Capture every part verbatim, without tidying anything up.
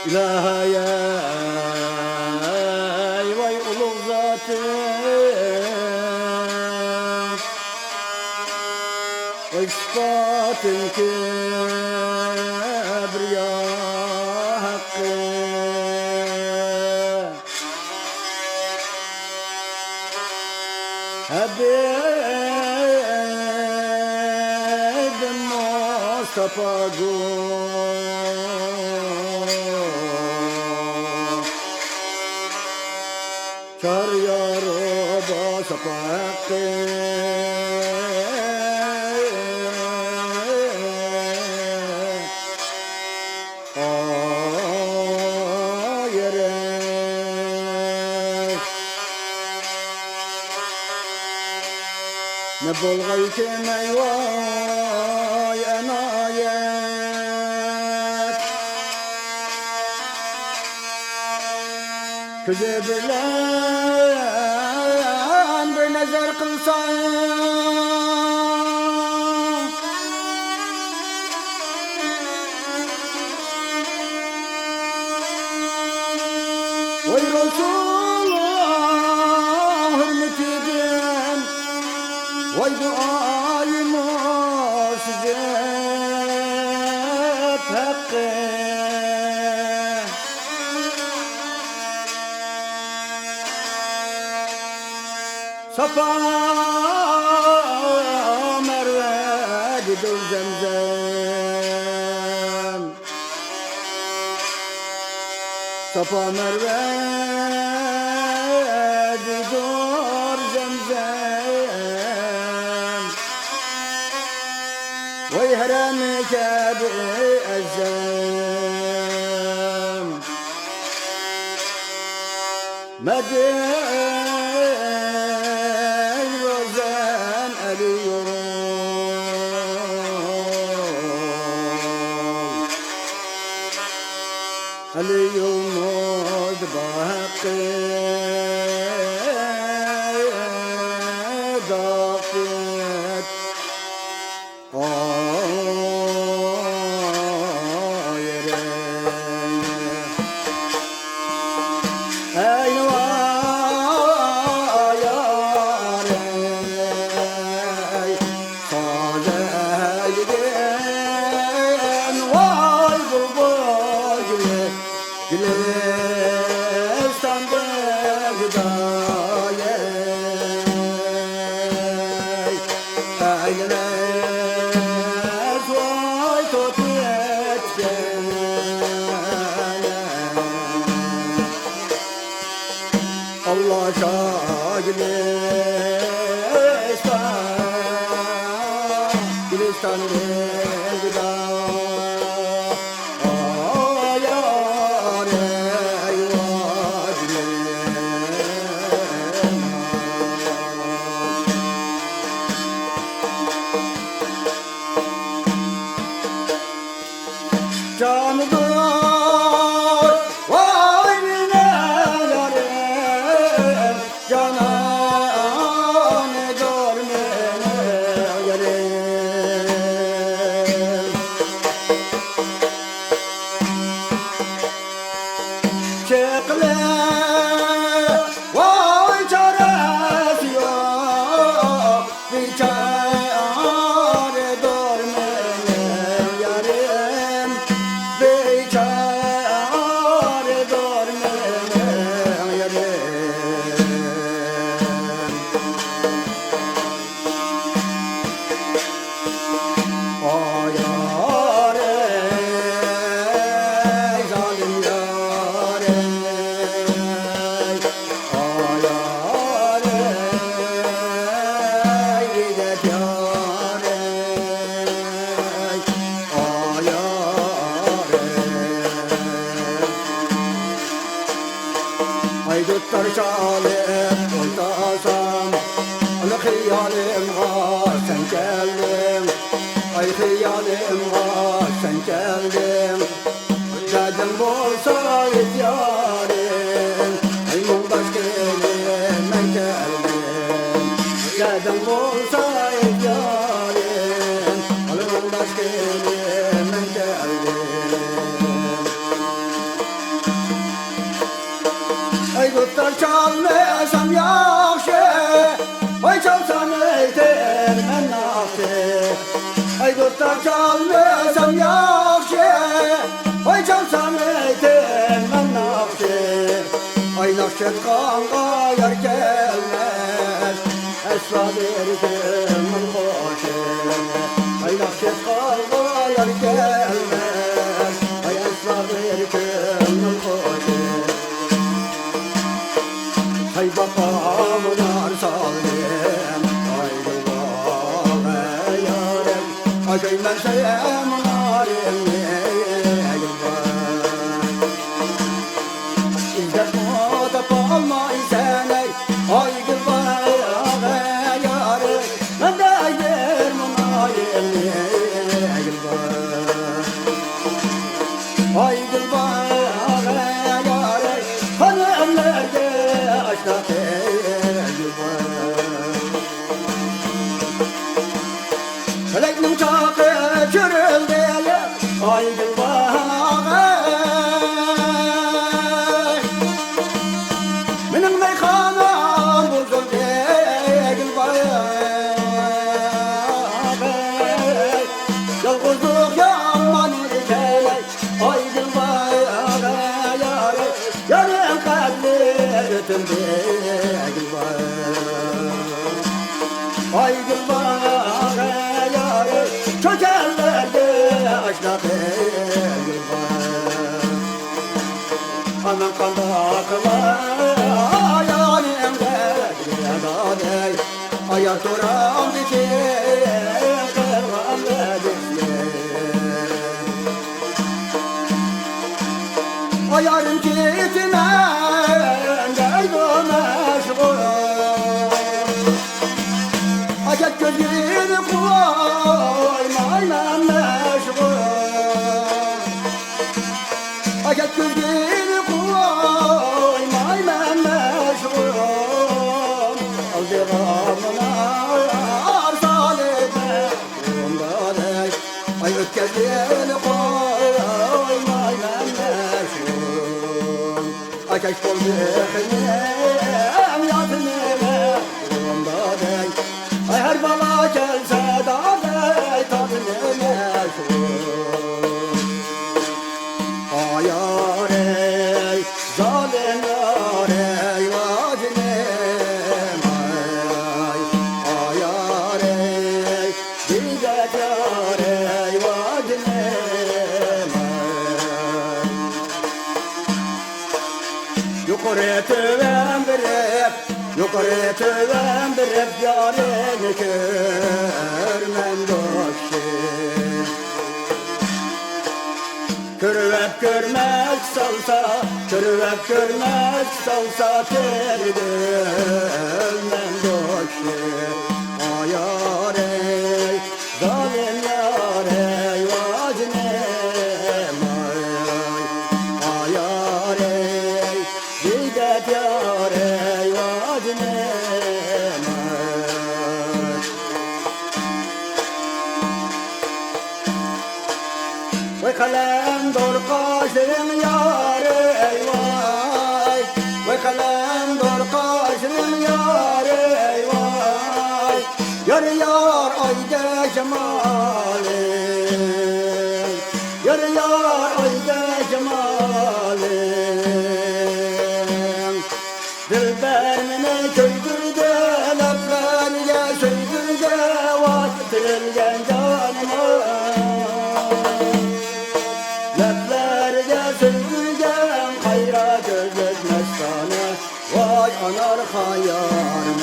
ئىلاھەي، ۋاي ئۇلۇغ زاتىم، ۋاي سۈپاتىڭ كىبرىيا ھەققى. ھەبىبىم مۇستاپا گۈل چار يارۇ باساپا ھەققى. ئايرىش. نە بولغايكىن ئەي ۋاي ئەنايەت. كۆزى بىلەن بىر نەزەر قىلساڭ، ۋاي رەسۇلۇللا ھۆرمىتىدىن، ۋاي بۇ ئايمۇ سۈزۈپ ھەققى. ساپا مەرۋە دېدۇر زەمزەم. ساپا مەرۋە دېدۇر زەمزەم. ۋاي ھەرەم كەبى ئەزەم. مەدىن روزەن ئەلى يول، ئەلى يولمۇز باقى داقىت. ئايرىش. ئەي ۋاي يارەي، سازەيگىن ۋاي بۇلبۇل گۈلى. گۈلىستاندا گۈدايەي، ئەيلەنمەس ۋاي توتى ئەتكەن. ئاللا شاھ گۈلىستان، گۈلىستاندىن گۈدايەي. جانىدۇر ۋاي مېنىڭ يارىم، جانانىدۇر مېنىڭ يارىم. چېقىلىپ ۋاي چارەسى يوق، بىچارىدۇر مېنىڭ يارىم، بىچارىدۇر مېنىڭ يارىم. ئاي يارەي، زالىم يارەي، ئاي يارەي، يىگىت يارەي، ئاي يارەي. ئاي دۇتار چالىپ ئولتۇرسام، ئانا خىيالىمغا سەن كەلدىڭ. ئاي خىيالىمغا سەن كەلدىڭ. دەردىڭ بولسا ئېيت يارىم، ئاي مۇڭداش قېنى مەن كەلدىم. دەردىڭ بولسا ئېيت يارىم، ئاي مۇڭداش قېنى مەن كەلدىم. چالمىسام ياخشى، ۋاي چالسام ئېيتىمەن ناخشى. ئەي دوستلار، چالمىسام ياخشى، ۋاي چالسام ئېيتىمەن ناخشى. ئاي ناخشا ئېيتقانغا يار كەلمەس، ئەسلا بىر كۆڭۈل خوشى. ئاي ناخشا ئېيتقانغا يار كەلمەس، ئاي ئەسلا بىر كۆڭۈل خوشى. ھەي باقا مۇنار سالدىم، ئايدىڭ باغا يارىم. ئاكايمەن سايا مۇنارىمنى، ئايدىڭ باغا. ئىزدەپمۇ تاپالمايسەن، ئەي ئايدىڭ باغا يارىم. مەندە ئايدىڭ مۇنارىمنى، ئايدىڭ باغا. ئايدىڭ باغا يارىم، خانىملارغا ئاشنا قىلدىڭ باغا. پەلەكنىڭ چاقى چۈشۈرۈلدى، ئايدىڭ باغا. مېنىڭ مەيخانام بۇزۇلدى، ئايدىڭ باغا. يالغۇزلۇق يامان ئىكەن، ئايدىڭ باغا يارىم، يارىم قەدرى ئۆتۈلدى، ئايدىڭ باغا. ئايدىڭ باغا يارىم، چۆچەكلەرگە ئاشنا قىلدىڭ باغا. ئاناڭ قانداق قىلار، يارىم دەپ يادادەي. ئايار تۇرامدىكىن قىلغان ۋەدىسىنى. ئايارىم كېتىمەن دەيدۇ مەشغۇل. ئاكەت كۆزگىنى قويمايمەن مەشغۇل. ئاكەت كۆزگىنى قويمايمەن مەشغۇل. ئالدىغا مۇنار سالىمەن ئۇندادەك. ئاي ئۆتكەزگىنى قويمايمەن مەشغۇل. ئاكەش بولدى خېنىم ياتىنىمە ئۇندادەك. ئاي ھەر بالا كەلسە دادەي تاتىنى مەشغۇل. ئايارەي، زالىم يارەي، ۋاجىنىم ئاي. ئايارەي، بىدەت يارەي، ۋاجىنىم ئاي. يۇقىرى تۆۋەن بېرىپ، يۇقىرى تۆۋەن بېرىپ يارىنى كۆرمەمدۇ كىشى. كۆرۈۋەپ كۆرمەس سالسا، كۆرۈۋەپ كۆرمەس سالسا تېرىدىم مەن بۇ كىشى. ئايارەي، زالىم يارەي، ۋاجىنىم ئاي. ئايارەي، بىدەت يارەي، ۋاجىنىم ئاي. ۋاي قەلەندەر قاشلىرىڭ يارەي ۋاي، ۋاي قەلەندەر قاشلىرىڭ يارەي ۋاي. يار يار ئايدەك جامالىڭ، يار يار ئايدەك جامالىڭ. دىلبەر مېنى كۆيدۈردى، لەپلەرگە سۆيدۈردى، ۋاي تىرىلگەن جانىم. لەپلەرگە سۆيدۈرگەن قايرا كۆزلۈك مەستانە، ۋاي ئانارخان يارىم.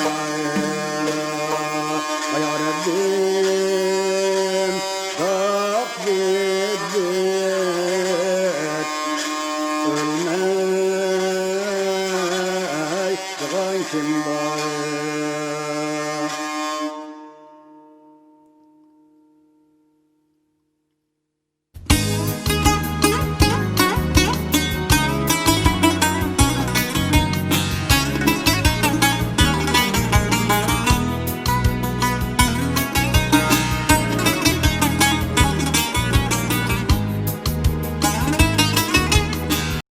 يا رەببىم، داق بىت بىت ئۆلمەيدىغان كىم بار؟